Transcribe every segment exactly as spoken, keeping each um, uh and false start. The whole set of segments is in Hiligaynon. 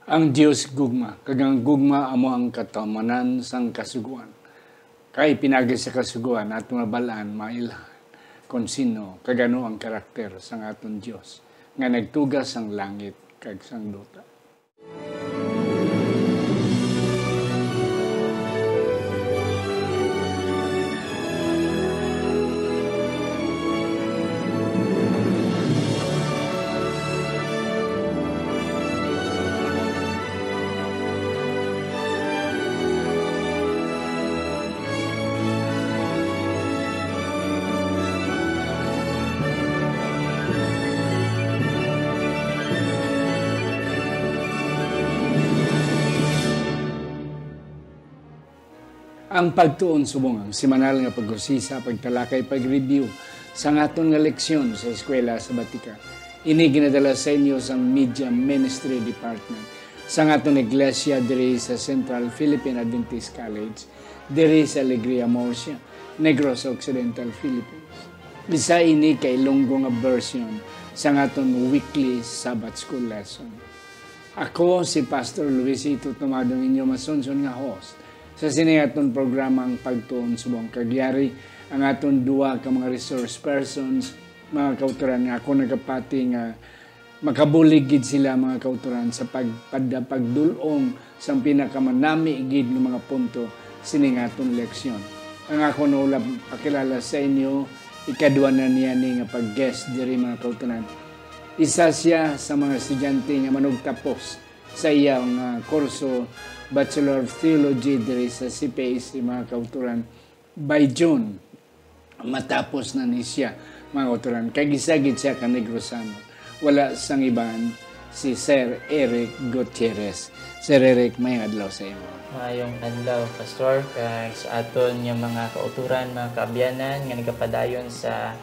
Ang Dios gugma, kag ang gugma amo ang kataman-an sang Kasugoan. Kay pinaagi sa Kasugoan aton mabal-an, mailhan kon sino kag ano ang karakter sang aton Dios, nga nagtuga sang langit kag sang duta. Ang Pagtuon Subong, ang semanal nga pag-usisa, pagtalakay, pag-review sang aton nga leksyon sa Eskwela Sabatika. Ini ginadala sa inyo sang Media Ministry Department sang aton iglesia diri sa Central Philippine Adventist College, diri sa Alegria Murcia, Negros Occidental, Philippines. Isa ini ka Ilonggo nga version sang aton weekly Sabbath School lesson. Ako si Pastor Luisito Tomado, ang inyo masunson nga host sa sini aton programa, ang Pagtuon Subong. Kag yari ang aton duha ka mga resource persons, mga kautoran, nga ako nagapati nga makabulig gid sila, mga kautoran, sa pagpada-, pagdul-ong sang pinakamanami gid nga mga punto sining aton leksyon. Ang ako na ulap pakilala sa inyo, ikadua na niya ni nga pag-guest diri, mga kautoran. Isa siya sa mga estudyante nga manugtapos sa iya nga kurso, Bachelor of Theology, diri sa C P A C, mga kautoran. By June, matapos na ni siya, mga kautoran. Kag isa gid siya ka Negrosanon. Wala sang iban, si Sir Eric Gutierrez. Sir Eric, may adlaw sa imo. Maayong adlaw, Pastor, kag sa aton nga mga kautoran, mga kaabyanan nga nagapadayon sa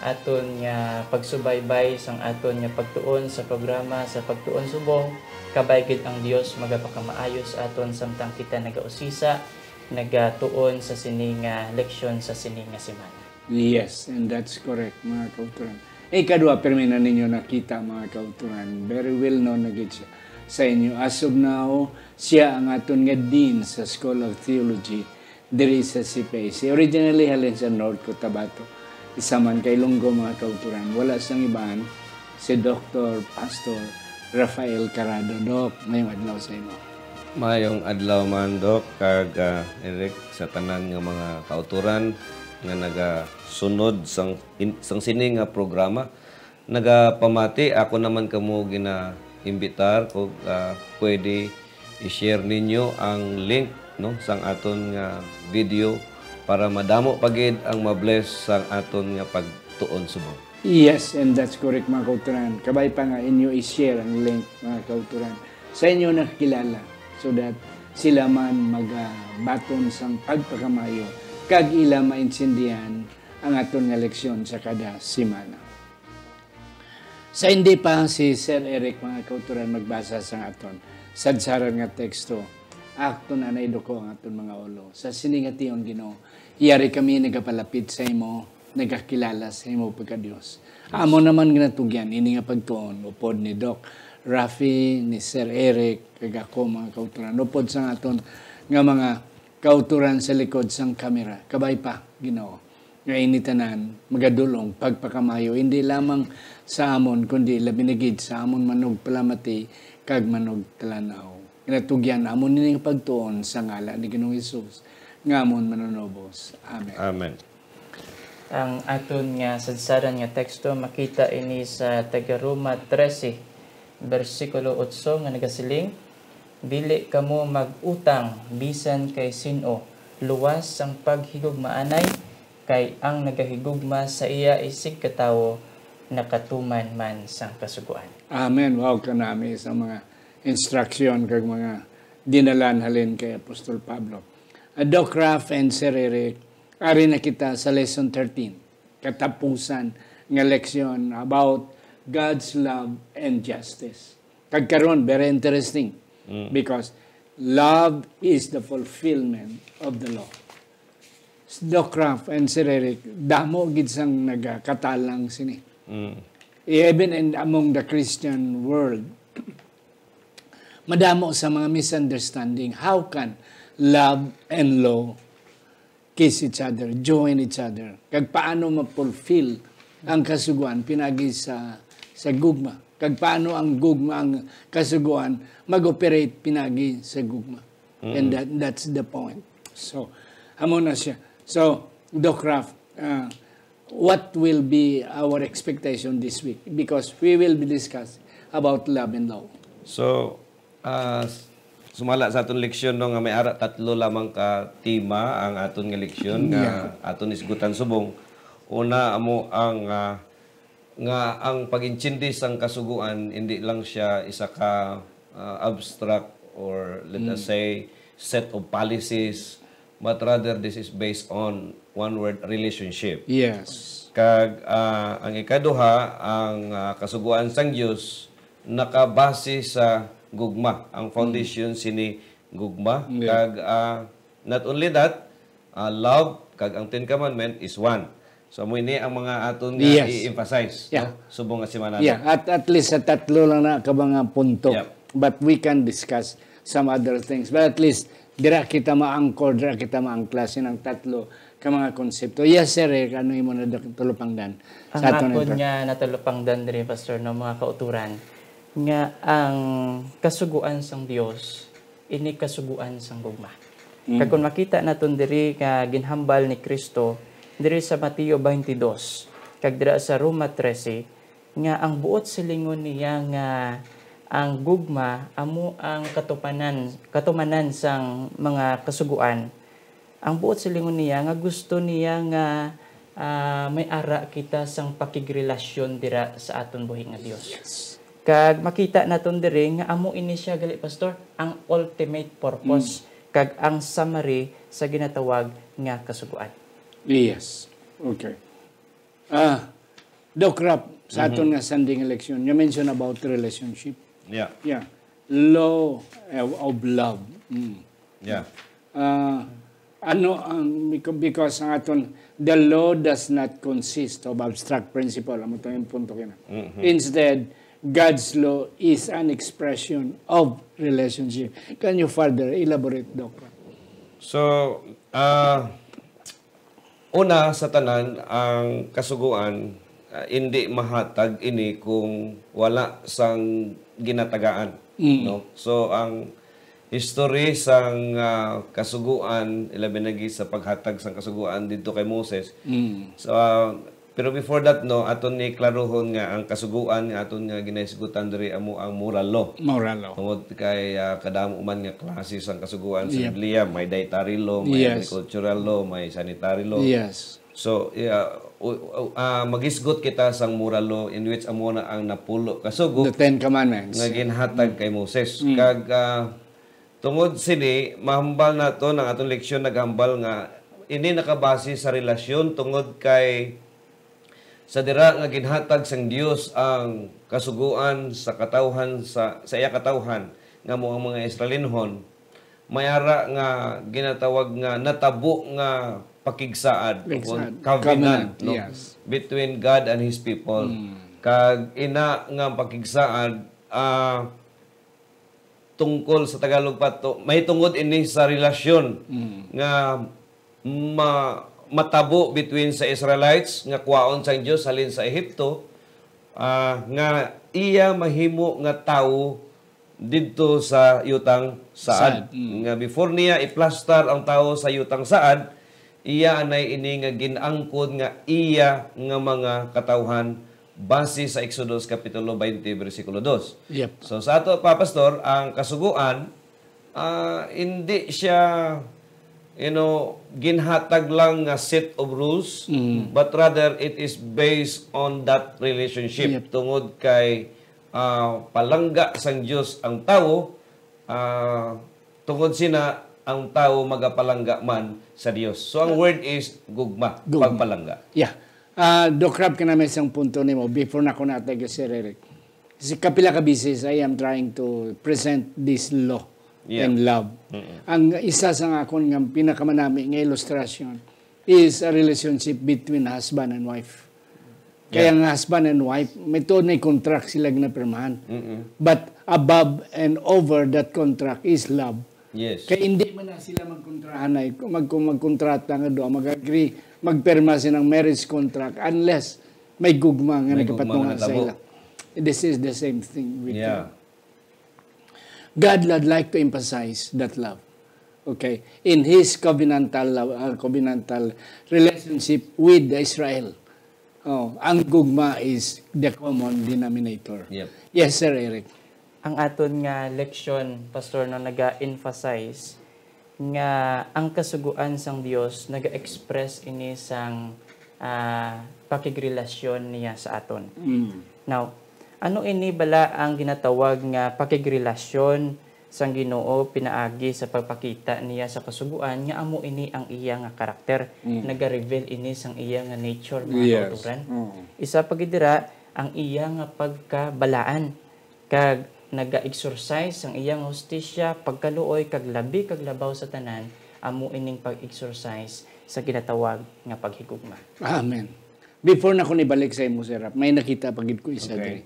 aton nga pagsubaybay sang aton nga pagtuon sa programa sa Pagtuon Subong. Kabay gid ang Dios magapakamaayo sa aton samtang kita nagausisa, nagatuon sa sini nga leksyon sa sini nga semana. Yes, and that's correct, mga kautoran. Ikadua, pirmi na ninyo nakita, mga kautoran. Very well known na gid siya sa inyo. As of now, siya ang aton nga Dean sa School of Theology diri sa C P A C. Originally, halin sa North Cotabato. Isa man ka Ilonggo, mga kautoran. Wala sang iban, si Doktor Pastor Rafael Carado. Doc, mayong adlaw sa imo. Mayong adlaw man, Doc, kag, ah, Eric, sa tanan nga mga kautoran nga nagasunod sang, in-, sang sini nga programa. Nagapamati, ako naman kamo ginaimbitar kung, ah, pwede i-share ninyo ang link, no, sang aton nga video para madamo pa gid ang ma-bless sang aton nga pagtuon subong. Yes, and that's correct, mga kautoran. Kabay pa nga inyo i-share ang link, mga kautoran, sa inyo nakilala, so that sila man magabaton sang pagpakamaayo kag ila maintindihan ang aton nga leksyon sa kada semana. Sa hindi pa si Sir Eric, mga kautoran, magbasa sang aton sadsaran nga teksto, akton anay duko ang aton mga ulo. Sa sini nga tion, Ginoo, yari kami nagapalapit sa imo, nagakilala sa imo pagka-Dios. Amo naman ginatugyan ini nga pagtuon, upod ni Doc Rafi, ni Sir Eric, kag ako, mga kautoran, upod sa aton nga mga kautoran sa likod sang kamera. Kabay pa, Ginoo, nga ini tanan magadulong pagpakamayo, hindi lamang sa amon, kundi labi na gid sa amon manugpalamati kag manugtalanaw. Ginatugyan amon ini nga pagtuon sa ngalan ni Ginoong Hesus, nga amon Manunubos. Amen. Amen. Ang aton nga sadsaran nga teksto, makita ini sa taga Roma trese, bersikulo otso, nga nagasiling, "Dili kamo mag-utang bisan kay sin-o, luwas sang paghigugmaanay, kay ang nagahigugma sa iya isigkatawo nakatuman man sang Kasugoan." Amen. Wow, kanami sa mga instruction kag mga dinalan halin kay Apostol Pablo. Ah, Doc Raf and Sir Eric, ari na kita sa lesson thirteen, katapusan nga leksyon about God's love and justice. Kag karon, very interesting, mm, because love is the fulfillment of the law. Doc Raf and Sir Eric, damo gid sang nagakatalang sini. Mm. Even in, among the Christian world, Madamo sa mga misunderstanding. How can love and law kiss each other, join each other? Kag paano ma-fulfill ang kasugoan pinagi sa, sa gugma? Kag paano ang gugma, ang kasugoan, mag-operate pinagi sa gugma? And that, that's the point. So, amo na siya. So, Doc Raf, uh, what will be our expectation this week? Because we will be discussing about love and law. So, ah, sumala sa aton leksyon, no, nga may ara tatlo lamang ka tema ang aton nga leksyon nga aton isgutan subong. Una, amo ang, ah, nga ang pag-intindi sang kasugoan hindi lang siya isa ka, ah, abstract or, let us say, set of policies, but rather this is based on one word, relationship. Yes. Kag, ah, ang ikaduha, ang, ah, kasugoan sang Dios nakabase sa gugma. Ang foundation sini gugma. Yeah. Kag, ah, not only that, ah, love kag ang Ten Commandment is one. So, amo ini ang mga aton nga Yes. i-emphasize, Yeah. no? Subong nga semana. Yeah, at, at least sa tatlo lang na ka mga punto. Yep. But we can discuss some other things. But at least, dira kita ma-anchor, dira kita ma-anchor sa ng tatlo ka mga konsepto. Yes, sir, eh, ano imo na tulupangdan? Ang aton nga natulupangdan diri, Pastor, no, mga kauturan, nga ang kasuguan sang Dios, ini kasuguan sang gugma. Kag kung makita naton diri nga ginhambal ni Kristo, diri sa Mateo twenty-two, kag dira sa Roma trese, nga ang buot silingon niya nga ang gugma amo ang katupanan, katumanan sang mga kasuguan, ang buot silingon niya nga gusto niya nga, ah, may ara kita sang pakigrelasyon dira sa aton buhi nga Dios. Kag makita naton diri nga amo ini siya gali, Pastor, ang ultimate purpose kag ang summary sa ginatawag nga kasugoan. Yes. Okay. Ah, Doc Rap, sa aton nga Sunday nga leksyon, you mentioned about relationship. Yeah. Yeah. Law of love. Mm. Yeah. Ah, ano ang, because ang aton, the law does not consist of abstract principle. Amo to yung punto kina. Instead, God's law is an expression of relationship. Can you further elaborate, Doc? So, ah, una sa tanan, ang kasugoan, ah, indi mahatag ini kung wala sang ginatagaan, no? So, ang history sang, ah, kasugoan, ilabi na gid sa paghatag sang kasugoan didto kay Moses. So, ah, pero before that, no, aton ni klarohon nga ang kasugoan nga aton nga ginahisgutan diri amo ang moral law. Moral law. Tungod kay, ah, kadamo man nga klase sang kasugoan sa Biblia, may dietary law, may Yes. agricultural law, may sanitary law. Yes. So, yeah, u- u- ah, maghisgot kita sang moral law in which amo na ang napulo ka sugo The Ten Commandments. nga ginhatag kay Moses. Kag, ah, tungod sini, mahambal naton ang aton leksyon naghambal nga ini nakabase sa relasyon tungod kay sa dira nga ginhatag sang Dios ang kasugoan sa katawhan sa, sa iya katawhan nga amo ang mga Israelinhon, may ara nga ginatawag nga natabo nga pakigsaad o Pakigsaad. covenant, Covenant, no? Yes. Between God and His people. Kag ina nga pakigsaad, ah, tungkol sa Tagalog pa to, may tungod ini sa relasyon nga ma- matabo between sa Israelites nga kuwaon sang Dios halin sa Ehipto, ah, nga iya mahimo nga tawo didto sa yutang saad. Saad, mm. Nga before niya iplastar ang tawo sa yutang saad, iya anay ini nga gin-angkon nga iya nga mga katawhan base sa Exodus Kapitulo twenty, bersikulo dos. Yep. So sa ato pa, Pastor, ang kasugoan, ah, hindi siya, you know, ginhatag lang nga set of rules, but rather it is based on that relationship. Yep. Tungod kay, ah, palangga sang Dios ang tawo, ah, tungod sina ang tawo magapalangga man sa Dios. So ang word is gugma, Gugma. Pagpalangga. Yeah. Ah, Doc Rab, kana may isang punto nimo before na ko natay kay Sir Eric. Kasi kapila ka beses, I am trying to present this law Yeah. and love. Ang isa sa nga akon nga pinakamanami nga ilustrasyon is a relationship between husband and wife. Kaya Yeah. nga husband and wife, may tuod na contract sila ginapirmahan. But above and over that contract is love. Yes. Kay hindi man na sila magkontrahanay, mag, magkontrata nga duha, mag-agree, magpirma silang marriage contract unless may gugma nga May gugma nagapatunga nga sa nahitabo. Ila. This is the same thing with Yeah. God. God would like to emphasize that love. Okay? In His covenantal love, uh, covenantal relationship with the Israel. Oh, ang gugma is the common denominator. Yep. Yes, Sir Eric. Ang aton nga leksyon, Pastor, no, naga-emphasize nga ang kasugoan sang Dios naga-express ini sang ah, pakigrelasyon niya sa aton. Mm. Now, ano ini bala ang ginatawag nga pakigrelasyon sang Ginoo pinaagi sa pagpakita niya sa kasugoan nga amo ini ang iya nga karakter? Mm. Naga-reveal ini sang iya nga nature, mga Yes. kauturan. Oo. Isa pa gid dira ang iya nga pagkabalaan, kag naga-exercise sang iya nga hustisya, pagkaluoy, kag labi kag labaw sa tanan, amo ining pag-exercise sa ginatawag nga paghigugma. Amen. Before na ko nibalik sa imo, Sir Rap, may nakita pa gid ko isa Okay. diri.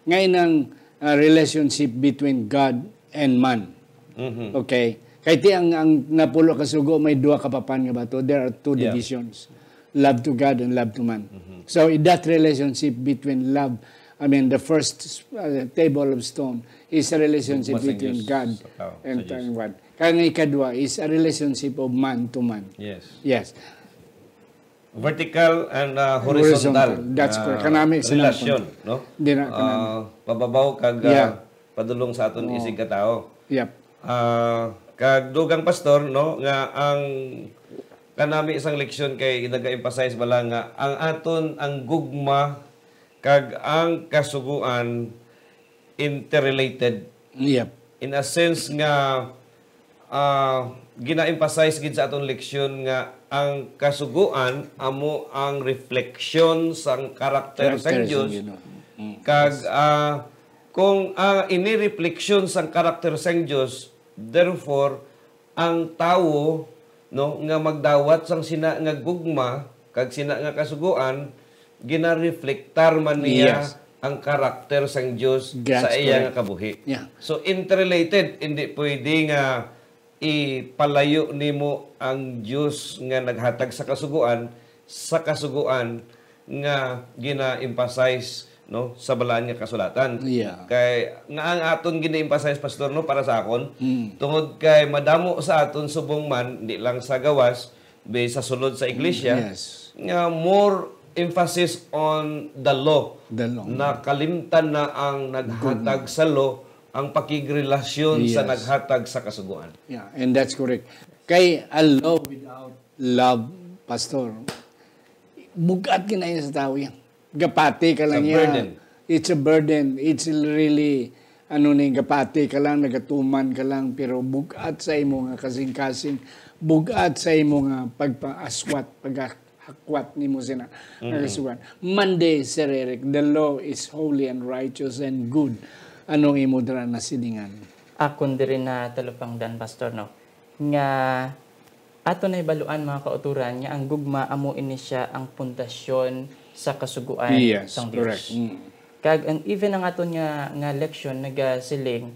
Nga inang ah, relationship between God and man. Mhm. Okay? Kay ti ang, ang napulo ka sugo may duha ka papan nga bato. There are two Yeah. divisions. Love to God and love to man. So in that relationship between love, I mean, the first uh, table of stone is a relationship Gugma sang between Diyos God sa tao, sa and Diyos. and God. Kaya nga ikadua is a relationship of man to man. Yes. Yes. Vertical and uh, Horizontal. horizontal. That's uh, correct. Kanami sa relasyon, naman. No? Di na kanami. Uh, pababaw kag uh, Yeah. padulong sa aton Oo. isig katao. Yep. Ah, kag dugang pastor, no, nga ang kanami sang leksyon kay naga-emphasize bala nga ang aton, ang gugma kag ang kasugoan interrelated. Yep. In a sense nga ah, gina-emphasize gid sa aton leksyon nga ang kasugoan amo ang refleksyon sang karakter sang Karakter sang Dios. Ginoo. Mm. Kag ah, kung ah, ini refleksyon sang karakter sang Dios, therefore ang tawo, no, nga magdawat sang sina nga gugma kag sina nga kasugoan, ginareflektar man niya Yes. ang karakter sang Dios That's sa iya correct. nga kabuhi. Yeah. So interrelated, hindi pwede nga ipalayo nimo ang Dios nga naghatag sa kasugoan sa kasugoan nga gina-emphasize, no, sa Balaan nga Kasulatan. Yeah. Kay nga ang aton gina-emphasize, pastor, no, para sa akon, Mm. tungod kay madamo sa aton subong man, di lang sa gawas, be sa sulod sa iglesia, Yes. nga more emphasis on the law. The law. Nakalimtan na ang naghatag sa law, ang pakigrelasyon sa Yes. naghatag sa kasugoan. Yeah, and that's correct. Kay a law without love, Pastor, bugat kinaya sa tawo yan. Gapati ka lang A yan. burden. It's a burden. It's really, ano ni, gapati ka lang, nagatuman ka lang, pero bugat sa imo nga kasing-kasing, bugat sa imo nga pagpaaswat, paghakwat nimo sina nga kasugoan. Monday, Sir Eric, the law is holy and righteous and good. Anong imo dira nasilingan? Akon diri na talupangdan, Pastor, no, nga ato na hibaluan, mga kauturan, nga ang gugma amo ini siya ang pundasyon sa kasugoan Yes, sang correct. Dios. Mm. Kag ang even ang aton nga nga leksyon nagasiling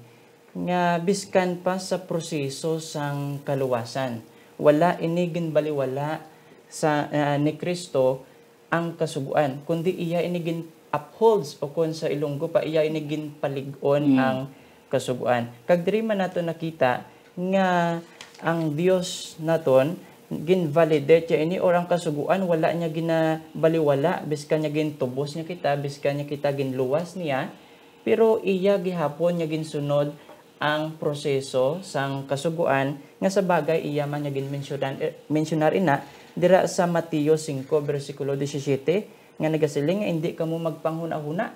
nga biskan pa sa proseso sang kaluwasan, wala ini ginbaliwala sa ah, ni Cristo ang kasugoan, kundi iya ini gin-upholds, o kon sa Ilonggo pa, iya ini ginpalig-on Mm. ang kasugoan. Kag diri man nato nakita nga ang Dios naton gin-validate niya ini, or ang kasugoan wala niya ginabaliwala, biskan niya gintubos niya kita, biskan niya kita ginluwas niya, pero iya gihapon niya ginsunod ang proseso sang kasugoan, nga sa bagay iya man niya ginmensyonan, eh, mensyonar ina dira sa Mateo singko, bersikulo disisiyete, nga nagasiling nga, "Indi kamo magpanghunahuna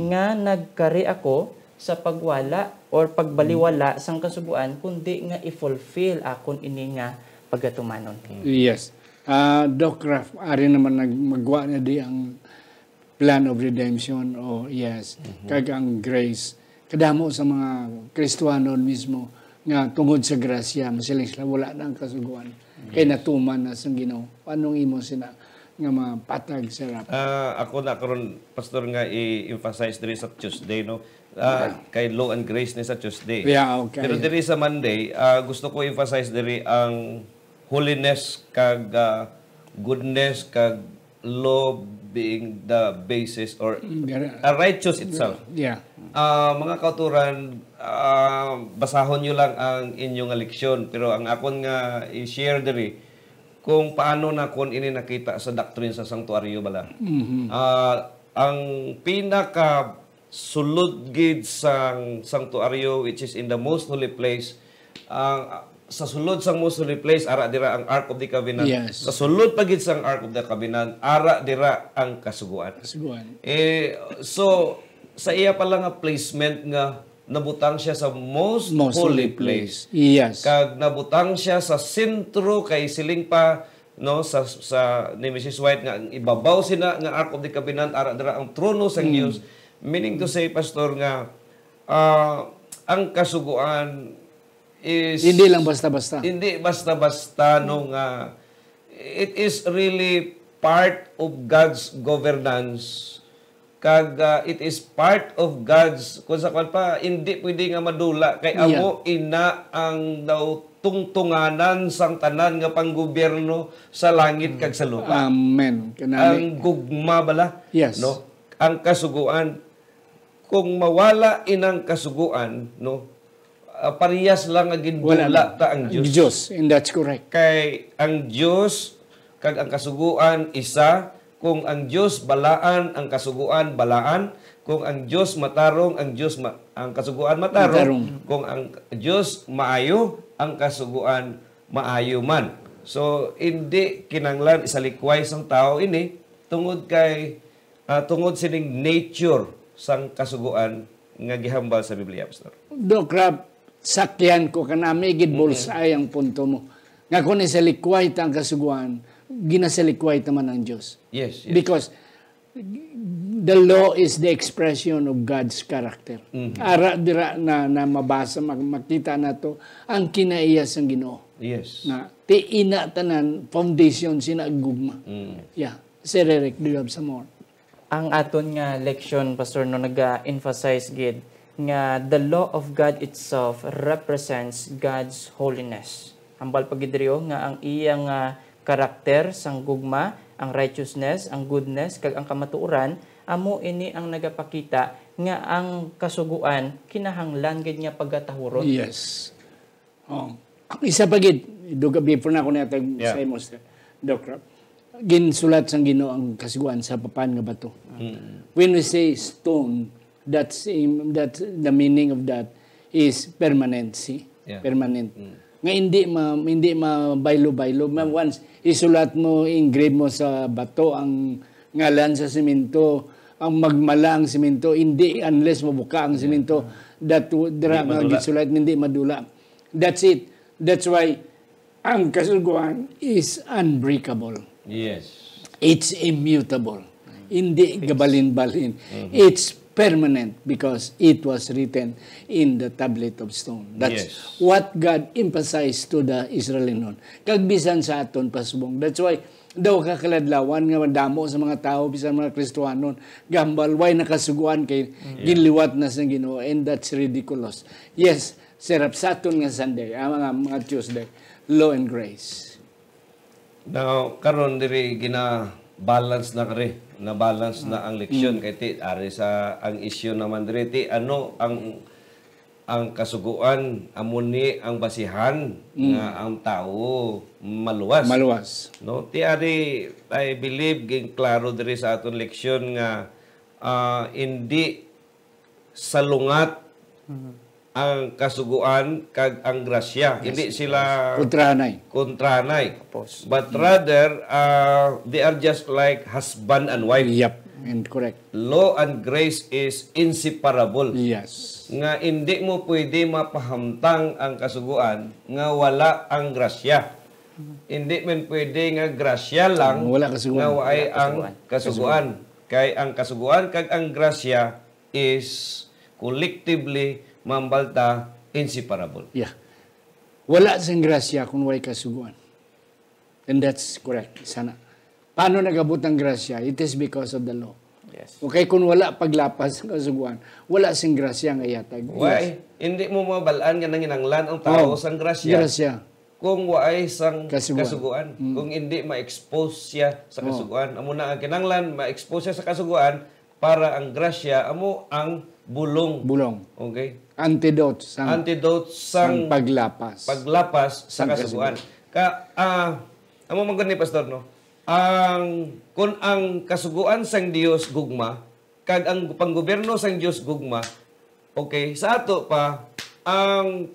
nga nagkari ako sa pagwala or pagbaliwala sang kasugoan, kundi nga i-fulfill akon ini nga pagatumanon." Yes. Ah, Doc Raf, ari naman nag-, magwa na di ang plan of redemption, o yes, kag ang grace. Kadamo sa mga Kristiyanon mismo nga tungod sa grasya, masiling sila, wala na ang kasugoan. Kay natuman na sang Ginoo. Anong imo sina? nga mapatag, Sir Rap. Ah, ako na karon, Pastor, nga i-emphasize diri sa Tuesday, no? Ah, kay Law and Grace ni sa Tuesday. Yeah, okay. Pero diri sa Monday, ah, gusto ko emphasize diri ang holiness kag ah, goodness kag law being the basis or Mm, gara- a righteous itself. Yeah. Ah, mga kauturan, ah, basahon nyo lang ang inyong leksyon. Pero ang akon nga i-share diri, kung paano na kon ini nakita sa doctrine sa sanctuaryo bala. Mhm. Ah, ang pinaka sulod gid sang sanctuaryo, which is in the most holy place, ang sa sulod sang most holy place, ara dira ang Ark of the Covenant. Yes. Sa sulod pa gid sang Ark of the Covenant, ara dira ang kasugoan. Kasugoan. Eh, so, sa iya pala nga placement nga nabutang siya sa most, Most holy holy place. place. Yes. Kag nabutang siya sa sentro kay siling pa, no, sa sa ni Missus White nga ang ibabaw sina nga Ark of the Covenant, ara dira ang trono sang Mm. Dios. Meaning to say, Pastor, nga ah, ang kasugoan is Hindi lang basta-basta. Hindi basta-basta, no, nga it is really part of God's governance. Kag ah, it is part of God's, kung sa kwan pa, hindi pwede nga madula kay Yeah. amo ina ang daw tungtunganan sang tanan nga panggobyerno sa langit kag sa lupa. Amen. Kanami. Ang gugma bala, Yes. no? Ang kasugoan, kung mawala inang kasugoan, no? Ah, parehas lang nga Wala ginbula na. Ta ang Dios. Diyos, and that's correct. Kay ang Dios kag ang kasugoan isa, kung ang Dios balaan, ang kasugoan balaan, kung ang Dios matarong, ang Dios ma- ang kasugoan matarong, Matarong. Kung ang Dios maayo, ang kasugoan maayo man. So, hindi kinanglan isalikway sang tawo ini tungod kay ah, tungod sining nature sang kasugoan nga gihambal sa Biblia, Pastor. Doc Rap, sakyan ko kanami gid bullseye ang punto mo. Nga kung isalikway ta ang kasugoan, ginasalikway ta man ang Dios. Yes, yes. Because the law is the expression of God's character. Mhm. Ara dira na, na mabasa, mag- makita nato ang kinaiya sang Ginoo. Yes. Na ti ina tanan foundation sina gugma. Mm. Yeah. Sir Eric, do you have some more? Ang aton nga leksyon, Pastor, no, nag-emphasize gid nga the law of God itself represents God's holiness. Hambal pa gid diri, oh, nga ang iya nga karakter sang gugma, ang righteousness, ang goodness, kag ang kamatuoran, amo ini ang nagapakita nga ang kasugoan kinahanglan gid nga pagatahuron. Yes. Oh. Isa pa gid, duga before na ako natag Yeah. sa imo, sir. Doc Rap. Ginsulat sang Ginoo ang kasugoan sa papan nga bato. Mm. When we say stone, that's im- that the meaning of that is permanency. Yeah. Permanent. Mm. Nga hindi ma hindi mabaylo-baylo. Ma- Once isulat mo, engrave mo sa bato ang ngalan sa semento, ang magmala ang semento, hindi unless mabuka ang semento, that w- dira Hindi nga madula. Gisulat, hindi madula. That's it. That's why ang kasugoan is unbreakable. Yes. It's immutable. Hindi gabalin-balin. It's permanent because it was written in the tablet of stone. That's Yes. what God emphasized to the Israelinon. Kag bisan sa aton pasubong. That's why daw kakaladlawan nga madamo sa mga tawo, bisan mga Kristohanon, gambal, way nakasuguan kay ginliwat na sa Ginoo, and that's ridiculous. Yes, sirap sa aton nga Sunday, ang mga, mga Tuesday, law and grace. Now, karon diri gina-balance na kari, na-balance na ang leksyon kay ti ari sa ang issue naman diri ti ano ang ang kasuguan amo ni ang basihan nga ang tawo maluwas. Maluwas. No, ti ari I believe ginklaro diri sa aton leksyon nga ah, hindi salungat ang kasuguan kag ang grasya. Hindi sila Kontrahanay. kontrahanay. Oppose. But rather, uh, they are just like husband and wife. Yep, and correct. Law and grace is inseparable. Yes. Nga hindi mo pwede mapahamtang ang kasuguan nga wala ang grasya. Hindi man pwede nga grasya lang Wala kasuguan. nga waay Wala ang kasuguan. kasuguan. Kay ang kasuguan kag ang grasya is collectively mambalta inseparable. Yeah. Wala sing grasya kung way kasuguan. And that's correct. Sana. Paano nagabot ang grasya? It is because of the law. Yes. Okay, kung wala paglapas sa Kasugoan, wala sing grasya nga ihatag. Why? Yes. Hindi mo mabal-an nga nanginanglan ang tao Oh, sang grasya grasya. kung waay sang Kasugoan. kasugoan, Mm. kung hindi ma-expose siya sa Oh. kasugoan. Amo na ang kinanglan, ma-expose siya sa kasugoan para ang grasya amo ang bulong. Bulong. Okay? Antidote sang, Antidote sang sang paglapas. paglapas sa Sang kasugoan. kasugoan. Ka, ah, amo man gud ni, Pastor, no? Ang, kun ang kasugoan sang Dios gugma, kag ang panggobyerno sang Dios gugma, okay, sa ato pa, ang,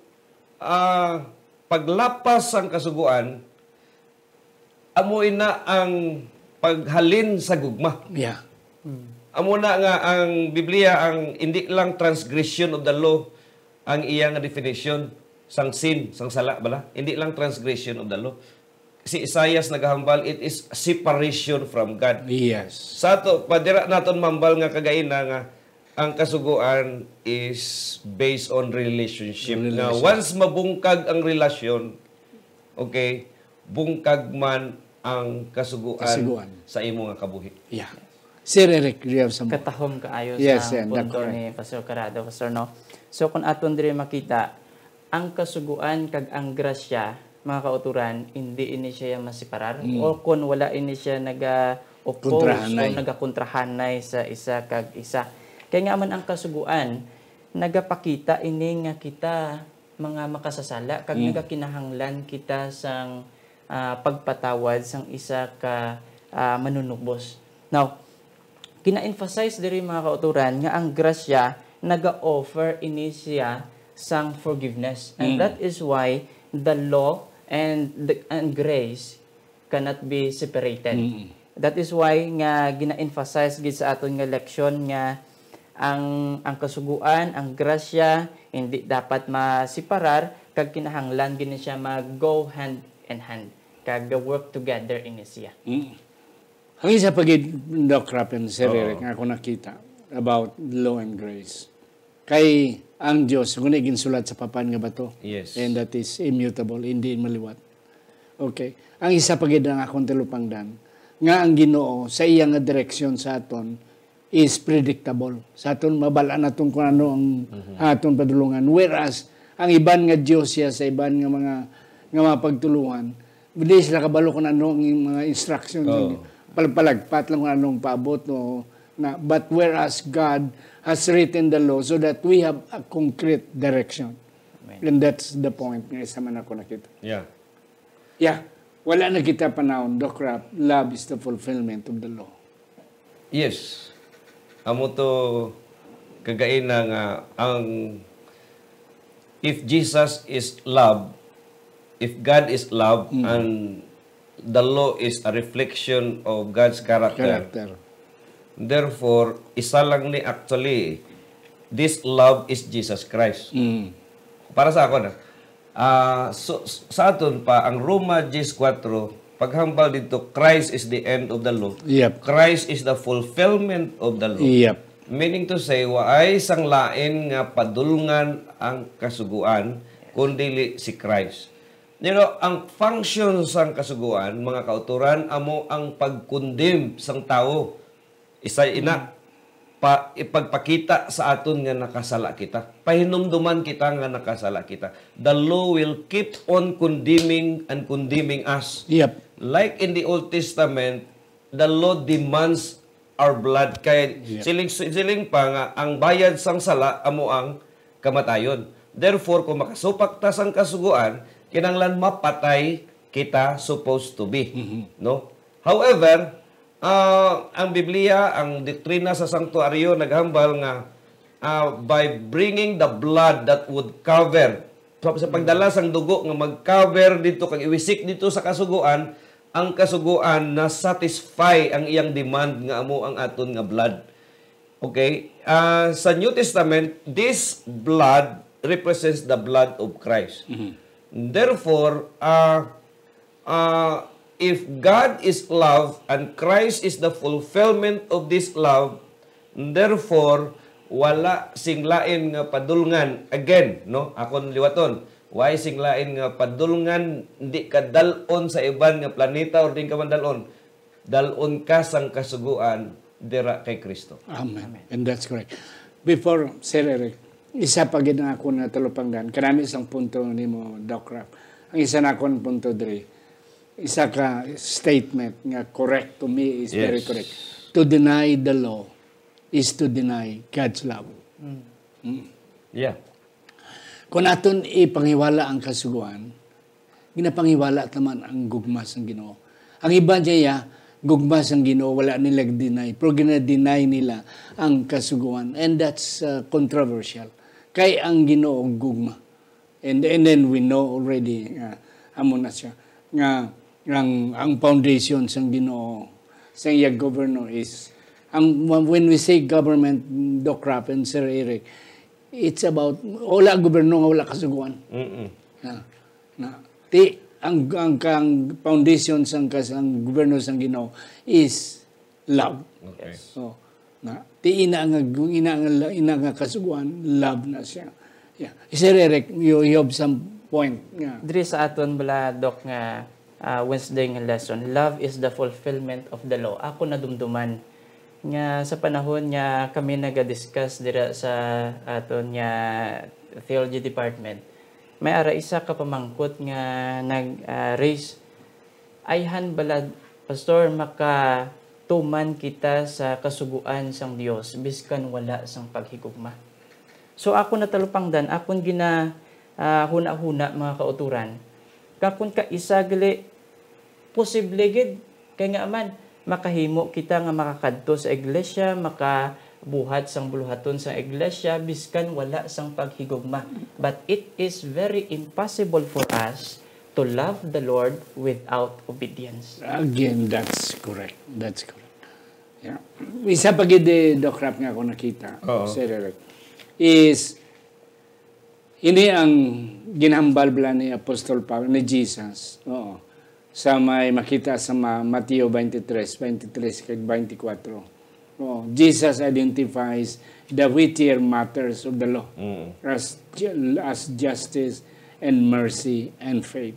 ah, paglapas sang kasugoan, amo ina ang paghalin sa gugma. Yeah. Amo na nga ang Biblia, ang hindi lang transgression of the law ang iya nga definition sang sin, sang sala bala. Hindi lang transgression of the law. Si Isaias nagahambal, it is separation from God. Yes. Sa ato, pa dira naton mambal nga kagaina nga ang kasugoan is based on relationship. Nga Relationship. once mabungkag ang relasyon, okay, bungkag man ang kasugoan Kasugoan. sa imo nga kabuhi. Yeah. Sir Eric, do you have some Katahom kaayo Yes, sa and punto correct. ni Pastor Carado, Pastor, no? So, kung aton diri makita, ang kasugoan kag ang grasya, mga kauturan, hindi ini siya masiparar. Mm. O kung wala ini siya naga-oppose Kontrahanay. o nagakontrahanay sa isa kag isa. Kaya nga man ang kasugoan, nagapakita ini nga kita mga makasasala kag Mm. nagakinahanglan kita sang, ah, pagpatawad sang isa ka, ah, manunubos. Now, gina-emphasize diri, mga kauturan, nga ang grasya naga-offer ini siya sang forgiveness. And Mm. that is why the law and the, and grace cannot be separated. Mm. That is why nga gina-emphasize gid sa aton nga leksyon nga ang, ang kasuguan, ang grasya, hindi dapat masiparar, kag kinahanglan gid ni siya mag-go hand in hand, kag work together ini siya. Mm. Ang isa pa gid, Doc Rap and Sir Oo. Eric, nga ako nakita about law and grace. Kay ang Dios, kung ginsulat sa papan nga bato, Yes. and that is immutable, hindi maliwat. Okay. Ang isa pa gid ang akong talupangdan, nga ang Ginoo sa iya nga direksyon sa aton is predictable. Sa aton, mabal-an naton kung ano ang Mhm. aton padulungan. Whereas, ang iban nga Dios siya sa iban nga mga, nga mga pagtuluhan, hindi sila kabalo kung ano ang mga instruction. Oo. Palag-palagpat lang kung anong paabot, no? Na, but whereas God has written the law so that we have a concrete direction. Amen. And that's the point nga isa man ako nakita. Yeah. Yeah. Wala na kita panahon, Doc Rap, love is the fulfillment of the law. Yes. Amo to kagaina nga ang, if Jesus is love, if God is love, Mm. and the law is a reflection of God's character. Character. Therefore, isa lang ni actually, this love is Jesus Christ. Mm. Para sa ako na, ah, so, s-, sa aton pa, ang Roma diyes kuwatro, paghambal dito, Christ is the end of the law. Yep. Christ is the fulfillment of the law. Yep. Meaning to say, waay sang lain nga padulngan ang kasuguan, kundili si Christ. You know, ang function sang kasuguan, mga kauturan, amo ang pag-condemn sang tawo. Isa ina, Mm. pa, ipagpakita sa aton nga nakasala kita. Pahinumduman kita nga nakasala kita. The law will keep on condemning and condemning us. Yep. Like in the Old Testament, the law demands our blood. Kay Yeah. siling, siling pa nga ang bayad sang sala amo ang kamatayon. Therefore, kung makasupak ta sang kasugoan, kinahanglan mapatay kita supposed to be, Mhm. no? However, ah, ang Biblia, ang doktrina sa sanktuaryo naghambal nga, ah, by bringing the blood that would cover, so, sa pagdala sang dugo nga mag-cover dito kag iwisik dito sa kasugoan, ang kasugoan na-satisfy ang iyang demand nga amo ang aton nga blood. Okay? Ah, sa New Testament, this blood represents the blood of Christ. Mhm. Therefore, ah, ah, if God is love and Christ is the fulfillment of this love, therefore, wala sing lain nga padulngan. Again, no? Akon liwaton. Why sing lain nga padulngan, di ka dal-on sa iban nga planeta or di ka man dal-on? Dal-on ka sang kasugoan dira kay Kristo. Amen. Amen. And that's correct. Before, Sir Eric, isa pa gid ang akon nga talupangdan. Kanami sang punto nimo, Doc Rap. Ang isa na akon punto diri, isa ka statement nga correct to me is very Yes. correct. To deny the law is to deny God's love. Mm. Mm. Yeah. Kung aton ipanghiwala ang kasugoan, ginapanghiwala ta man ang gugma sang Ginoo. Ang iban niya, gugma sang Ginoo, wala nila deny, pero gina-deny nila ang kasugoan. And that's, uh, controversial. Kay ang Ginoo gugma. And, and then we know already nga amo na siya, nga ang, ang foundation sang Ginoo, sang iya gobyerno is, ang, when we say government, Doc Rap and Sir Eric, it's about, wala gobyerno nga wala kasugoan. Mm-mm. Na, na, ti, ang, ang, ang foundation sang kas-, ang gobyerno sang Ginoo is love. Okay. So, na, ti ina nga, ina nga, ina nga kasugoan, love na siya. Yeah. Sir Eric, you, you have some point nga. Diri sa aton bala, Doc, nga, ah, Wednesday nga lesson, "Love is the fulfillment of the law." Ako nadumduman nga sa panahon nga kami naga-discuss dira sa aton nga theology department, may ara isa ka pamangkot nga nag, ah, raise, "Ayhan bala, Pastor, makatuman kita sa kasugoan sang Dios biskan wala sang paghigugma?" So, ako natalupangdan, akon gina, ah, huna-huna, mga kautoran, nga kon kaisa gali, posible gid, kay nga man, makahimo kita nga makakadto sa iglesia, makabuhat sang buluhaton sang iglesia, biskan wala sang paghigugma. But it is very impossible for us to love the Lord without obedience. Again, that's correct. That's correct. Yeah. Isa pa gid, eh, Doc Rap, nga ako nakita, Oo. Sir Eric, is ini ang ginhambal bala ni Apostol Pablo, ni Jesus. Oo. Sa may makita sa Ma-, Mateo twenty-three, twenty-three kag twenty-four. Oo. Jesus identifies the weightier matters of the law Mm. as ju-, as justice and mercy and faith.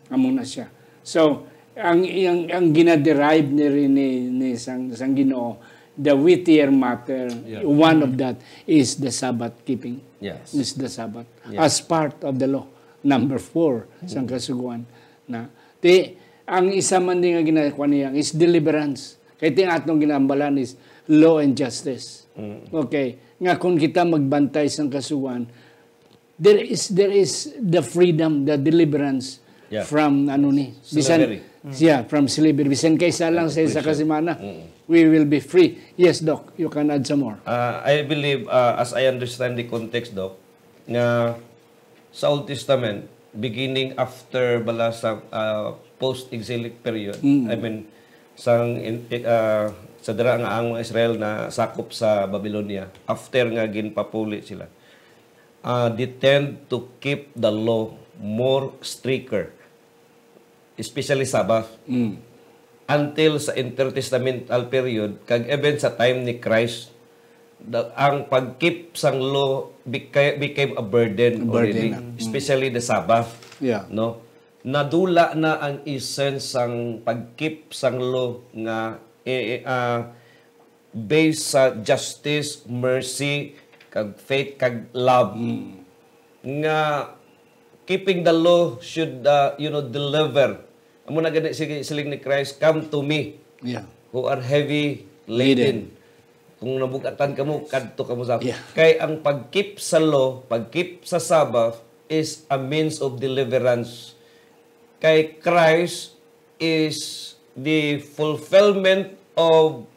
Amo na siya. So, ang, ang, ang ginaderive ni, ni, ni sang, sang Ginoo, the weightier matter, Yeah. one of that is the Sabbath keeping. Yes. Is the Sabbath. Yeah. As part of the law. Number four, sang Mm. kasugoan. Na, ti, ang isa man din nga ginakuha niya is deliverance. Kay ti ang atong ginambalan is law and justice. Mm. Okay. Nga kung kita magbantay sang kasugoan, there is, there is the freedom, the deliverance Yeah. from, ano ni, bisan, Slavery. yeah, from slavery. Bisan kaisa lang sa isa ka Prison. semana, Mm. we will be free. Yes, Doc, you can add some more. Uh, I believe, uh, as I understand the context, Doc, nga sa Old Testament, beginning after bala sa, uh, post-exilic period, Mm. I mean, sang in, uh, sa dira nga ang mga Israel nasakop sa Babylonia, after nga ginpapuli sila, uh, they tend to keep the law more stricter, especially Sabbath. Mm. Until sa intertestamental period, kag even sa time ni Christ, the, ang pag-keep sang law beca-, became a burden A burden already, na. Mm. especially the Sabbath, Yeah. no? Nadula na ang essence sang pag-keep sang law nga, eh, eh, ah, based sa justice, mercy, kag faith, kag love. Mm. Nga keeping the law should, uh, you know, deliver. Amo na gani, sige, siling ni Christ, "Come to me, Yeah. who are heavy laden." Laden. Kung nabugatan kamo, kadto kamo sa Yeah. Kay ang pag-keep sa law, pag-keep sa Sabbath is a means of deliverance. Kay Christ is the fulfillment of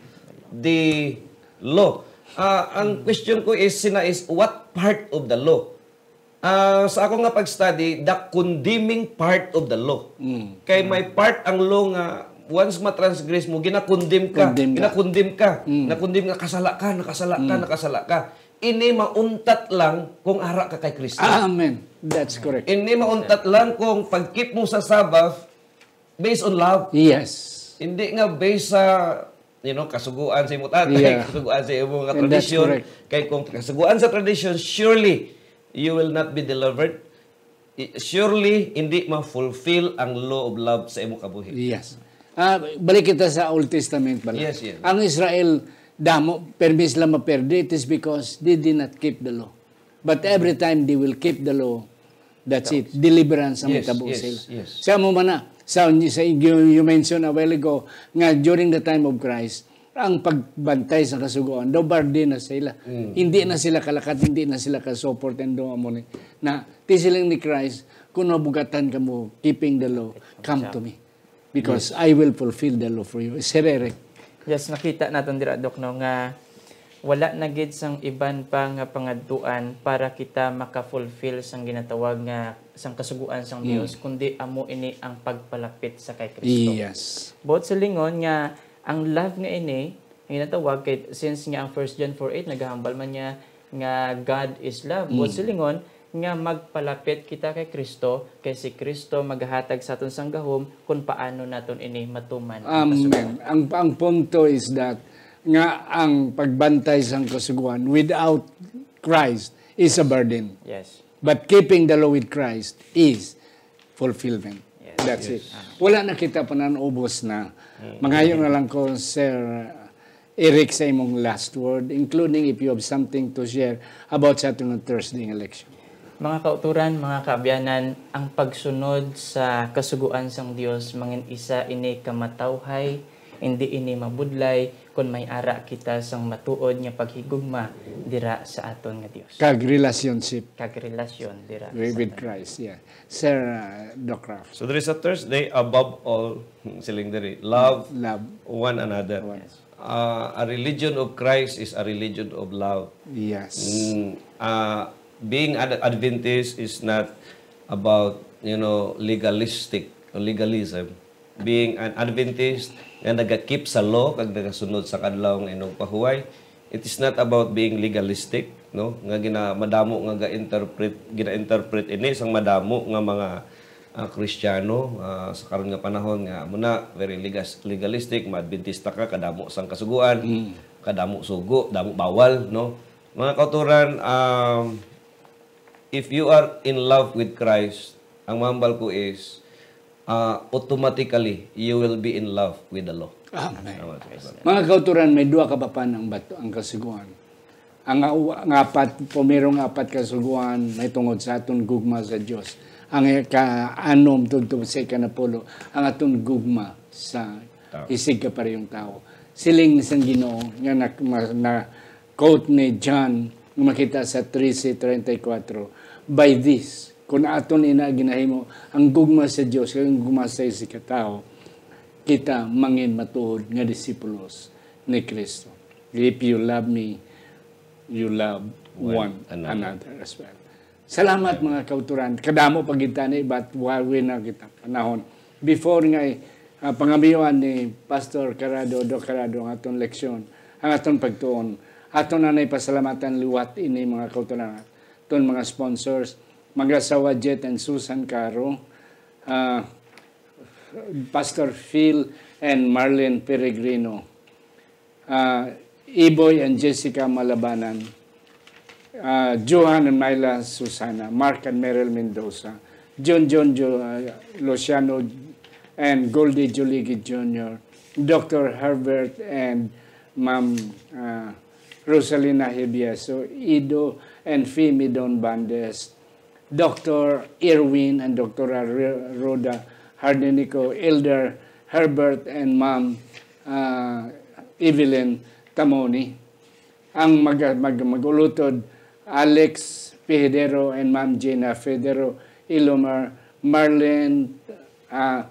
the law. Ah, ang Mm. question ko is, sina is, what part of the law? Ah, sa ako nga pag-study, the condemning part of the law. Mm. Kay may part ang law nga once matransgress mo, ginakondem ka, Condemn ka. ginakondem ka, Mm. ginakondem nga kasala ka, nakasala ka, Mm. nakasala ka. Ini mauntat lang kung ara ka kay Kristo. Amen. That's correct. Ini mauntat lang kung pag-keep mo sa Sabbath based on love. Yes. Hindi nga based sa, you know, kasuguan sa imo tatay, Yeah. kasuguan sa imo nga And that's tradisyon. correct. Kay kung kasuguan sa tradisyon, surely you will not be delivered. I-, surely, hindi ma-fulfill ang law of love sa imo kabuhi. Yes. Ah, balik kita sa Old Testament bala. Yes, yes. Ang Israel, damo, permi sila maperde, it is because they did not keep the law. But every time they will keep the law, that's it. Deliverance ang Yes, matabo yes, sila. Yes. Sa mo man na, sa, sa you, you mentioned a while ago, nga during the time of Christ, ang pagbantay sa kasugoan, daw bardi na sila. Mm. Hindi na sila kalakat, hindi na sila kasuport, and doon mo ni. Na, ti siling ni Christ, kung mabugatan ka mo, keeping the law, come to me. Because I will fulfill the law for you. Is that correct? Yes, nakita naton dira, Doc, no, nga wala na gid sang iban pa nga pangadtuan para kita maka-fulfill sang ginatawag nga sang kasugoan sang Dios, kundi amo ini ang pagpalapit sa kay Kristo. Yes. Buot silingon nga ang love nga ini, ang ginatawag kay, since nga ang First John four eight nagahambal man niya nga God is love. Buot silingon, nga magpalapit kita kay Kristo, kay si Kristo magahatag sa aton sang gahom kung paano naton ini matuman ang kasugoan. Amen. Ang, ang punto is that nga ang pagbantay sang kasugoan without Christ is a burden. Yes. But keeping the law with Christ is fulfillment. Yes. That's it. Yes. Wala na kita pa nan ubos na. Mm. Mangayo na lang ko, Sir Eric, sa imong last word, including if you have something to share about sa atong Thursday nga leksyon. Mga kauturan, mga kaabyanan, ang pagsunod sa kasugoan sang Dios mangin isa ini ka matawhay, hindi ini mabudlay, kon may ara kita sang matuod nga paghigugma dira sa aton nga Dios. Kag relationship Kag relasyon dira with, sa with Christ, yeah. Sir, uh, Doc Ralph. So there is a Thursday above all, siling diri, love Love. one another. One. Yes. Uh, a religion of Christ is a religion of love. Yes. Mm, uh, being an Adventist is not about, you know, legalistic or legalism. Being an Adventist nga nagakip sa law kag nagasunod sa kadlaw nga inugpahuway, it is not about being legalistic, no? Nga gina-, madamo nga ga-interpret, gina-interpret ini sang madamo nga mga, ah, Kristiyano, ah, sa karon nga panahon nga amo na, very legas-, legalistic, ma-Adventista ka, kadamo sang kasugoan, Mm. kadamo sugo, damo bawal, no? Mga kauturan, um, if you are in love with Christ, ang mahambal ko is, ah, automatically, you will be in love with the law. Amen. Tama, tama. Mga kauturan, may duha ka papan ang bato, ang kasugoan. Ang au-, ang apat, pumero nga apat kasugoan, may tungod sa aton gugma sa Dios. Ang ika-anom tubtob sa ikanapulo, ang aton gugma sa Tao. isig kaparehong tao. Siling sang Ginoo nga na, ma-, na quote ni John nga makita sa trese treinta y cuatro, "By this, kung aton ina ginahimo ang gugma sa Dios kag ang gugma sa isig ka tawo, kita mangin matuod nga disipulos ni Kristo. If you love me, you love One one another. another as well." Salamat, mga kauturan. Kadamo pa gid tani, but wa-, way na kita panahon. Before nga, ah, pangamiwan ni Pastor Carado, Doc Carado, ang aton leksyon, ang aton pagtuon, aton na nay pasalamatan liwat ini, mga kauturan, aton mga sponsors, Mag-asawa Jet and Susan Caro, ah, Pastor Phil and Marlene Peregrino, ah, Iboy and Jessica Malabanan, ah, Johan and Myla Susana, Mark and Meryl Mendoza, John John Jo-, ah, Luciano and Goldie Joligi Junior, Doctor Herbert and Ma'am, ah, Rosalina Hibieso, Ido and Fimi Don Bandes, Doctor Irwin and Doctora Ro-, Rhoda Hardinico, Elder Herbert and Ma'am, ah, Evelyn Tamoni. Ang mag-, mag-, mag-ulutod, Alex Pihidero and Ma'am Gina Federo, Ilomar, Marlene, ah,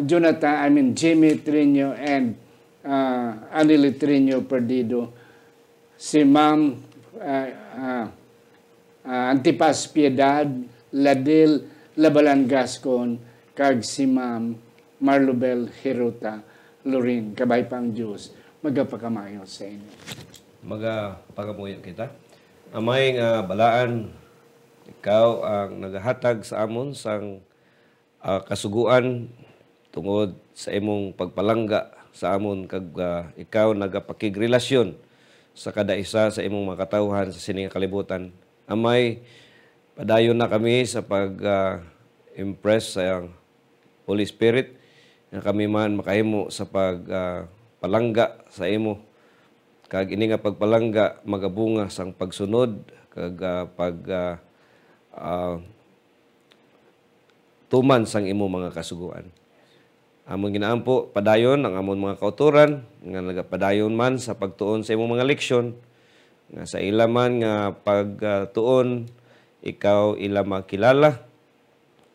Jonathan, I mean, Jimmy Trino and, ah, Anili Trino Perdido. Si Ma'am, ah, ah, ah, Antipas Piedad, Ladil Labalan Gascon, kag si Ma'am Marlubel Hirota Lorin. Kabay pa ang Dios magapakamayo sa inyo. Magapakamuyo kita. Amay nga balaan, ikaw ang nagahatag sa amon sang ah, kasugoan tungod sa imong pagpalangga sa amon, kag, ah, ikaw nagapakigrelasyon sa kada isa sa imong mga katawhan sa sini nga kalibutan. Amay, padayon na kami sa pag, ah, impress sa Holy Spirit, nga kami man makahimo sa pag, ah, palangga sa imo, kag ini nga pagpalangga magabunga sang pagsunod kag, ah, pag, ah, ah, tuman sang imo mga kasugoan. Amon ginaampo padayon ang amon mga kautoran nga nagapadayon man sa pagtuon sa imong mga leksyon, nga sa ila man nga pagtuon ikaw ila makilala.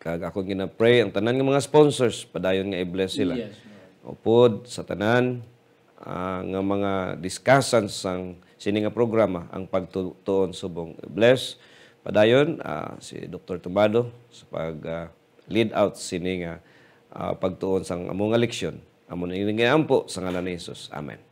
Kag akon gina-pray ang tanan nga mga sponsors padayon nga i-bless sila. Yes, Lord. Upod sa tanan, ah, nga mga discussions sang sini nga programa ang pagtuon subong bless. Padayon, ah, si Doktor Tumbado sa pag, ah, lead out sini nga, ah, pagtuon sang amo nga leksyon. Amo na ini nga ampo sa ngalan ni Jesus. Amen.